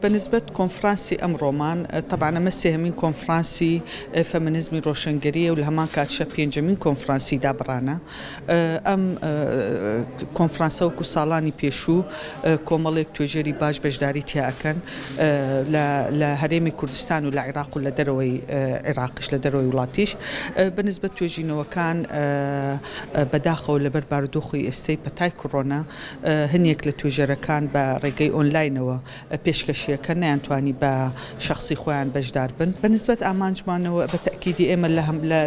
بە نسبەت کۆنفرانسی ئەمڕۆمان، تەبعەن ئەمە سێهەمین کۆنفرانسی فەمەنیزمی ڕۆشنگەرییە و لە هەمان کاتیشا پێنجەمین کۆنفرانسی دابڕانە. ئەم کۆنفرانسە وەکو ساڵانی پێشوو کۆمەڵێک توێژەری باش بەشداری تیا ئەکەن لە هەرێمی کوردستان و لە عیراق و لە دەرەوەی عیراقیش لە دەرەوەی وڵاتیش. بە نسبەت توێژینەوەکان بەداخەوە لەبەر بارودۆخی ئێستەی پەتای کڕۆنا هەنێک لە توێژەرەکان بە ڕێگەی ئۆنلاینەوە پێشکەشیەکەن نەیانتوانی بە شەخسی خۆیان بەشدار بن. بە نسبەت ئامانجمانەوە بە تەئکیدی ئێمە لە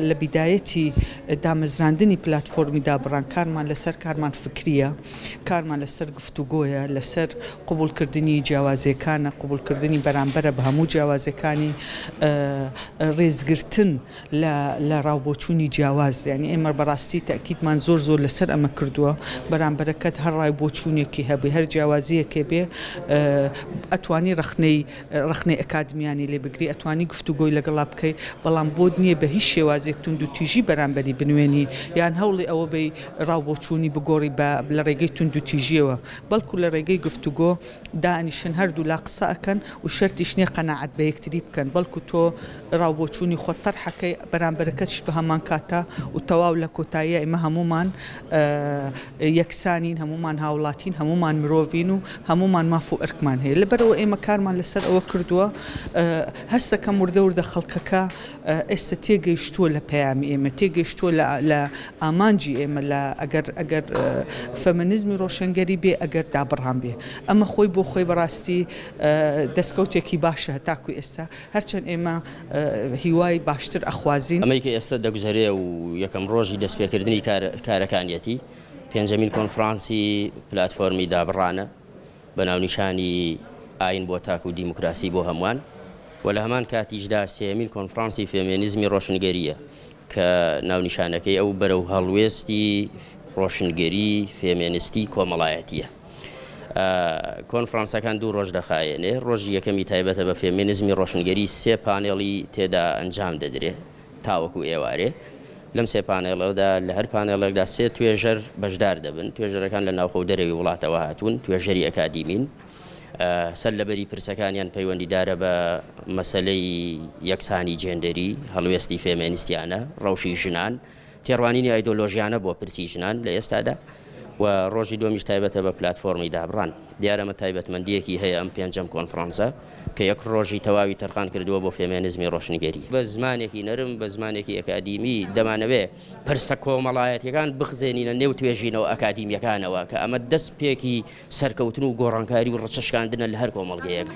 لە بیدایەتی دامەزراندنی پلاتفۆرمی دابڕان کارمان لەسەر کارمان فکریە، کارمان لەسەر گفتوگۆیە، لەسەر قبوڵکردنی جیاوازیەکانە، قبوڵکردنی بەرامبەرە بە هەموو جیاوازیەکانی، ڕێزگرتن لە لە ڕاوبۆچوونی جیاواز یانی ئێمە بەڕاستی تەئکیدمان زۆر زۆر لەسەر ئەمە کردووە بەرامبەرەکەت هەر ڕای بۆچوونێکی هەبێ هەر جیاوازییەکێ بێ ئەتوانی ڕەخنەی ڕەخنەی ئەکادمیانی لێ بگری ئەتوانی گفتوگۆی لەگەڵا بکەی بەڵام بۆت نییە بە هیچ شێوازێک توندوتیژی بەرامبەری بنوێنی یان هەوڵی ئەوە بەی ڕاوبۆچوونی بگۆڕی بە لە ڕێگەی توندوتیژییەوە بەڵکو لە ڕێگەی گفتوگۆ دانیشن هەردوولا قسە ئەکەن و شەرتیش نیە قەناعەت بە یەکتری بکەن بەڵکو تۆ ڕاو بۆچوونی خۆت تەرحەکەی بەرامبەرەکەتیش بە هەمان کاتە و تەواو لە کۆتاییا ئێمە هەموومان یەکسانین هەموومان هاوڵاتین هەموومان مرۆڤین و هەموومان ماف و ئەرکمان هەیە لەبەرئەوە ئێمە کارمان لەسەر ئەوە کردووە هەستەکەم وردە وردە خەڵکەکە ئێستا تێگەیشتووە لە پەیامی ئێمە، تێگەیشتووە لە لە ئامانجی ئێمە لە ئەگەر ئەگەر فەمەنیزمی ڕۆشنگەری بێ ئەگەر دابڕان بێ. ئەمە خۆی بۆ خۆی بەڕاستی دەستکەوتێکی باشە هەتاکوو ئێستا، هەرچەند ئێمە هیوای باشتر ئەخوازین. ئەمەی کە ئێستا دەگوزەرێ و یەکەم ڕۆژی دەستپێکردنی کارەکانیەتی، پێنجەمین کۆنفرانسی پلاتفۆرمی دابڕانە. بە ناونیشانی ئاین بۆ تاک و دیموکراسی بۆ هەمووان و لە هەمان کاتیشدا سێیەمین کۆنفرانسی فێمێنیزمی ڕۆشنگەرییە کە ناونیشانەکەی ئەو بەرەو هەڵوێستی ڕۆشنگەری فێمێنستی کۆمەڵایەتییە. کۆنفرانسەکان دوو ڕۆژ دەخایەنێ، ڕۆژی یەکەمی تایبەتە بە فێمێنیزمی ڕۆشنگەری سێ پانێڵی تێدا ئەنجام دەدرێ. تاوەکو ئێوارێ. لەم سێ پانێڵەدا لە هەر پانێڵێکدا سێ توێژەر بەشدار دەبن، توێژەرەکان لە ناوخۆ و دەرەوی وڵاتەوە هاتوون، توێژەری ئەکادیمین، سەر لەبەری پرسەکانیان پەیوەندیدارە بە مەسەلەی یەکسانی جێندەری، هەڵوێستی فێمێنیستیانە، ڕەوشی ژنان، تێڕوانینی ئایدۆلۆژیانە بۆ پرسی ژنان لە ئێستادا و ڕۆژی دووەمیش تایبەتە بە پلاتفۆرمی دابڕان. دیارە ئەمە تایبەتمەندییەکی هەیە ئەم پێنجەم کۆنفرانسە کە یەک ڕۆژی تەواوی تەرخان کردووە بۆ فێمێنزمی ڕۆشنگەری. بە زمانێکی نەرم، بە زمانێکی ئەکادیمی دەمانەوێ پرسە کۆمەڵایەتییەکان بخزێنینە نێو توێژینەوە ئەکادیمییەکانەوە کە ئەمە دەستپێکی سەرکەوتن و گۆڕانکاری و ڕچەشکاندنە لە هەر کۆمەڵگەیەک.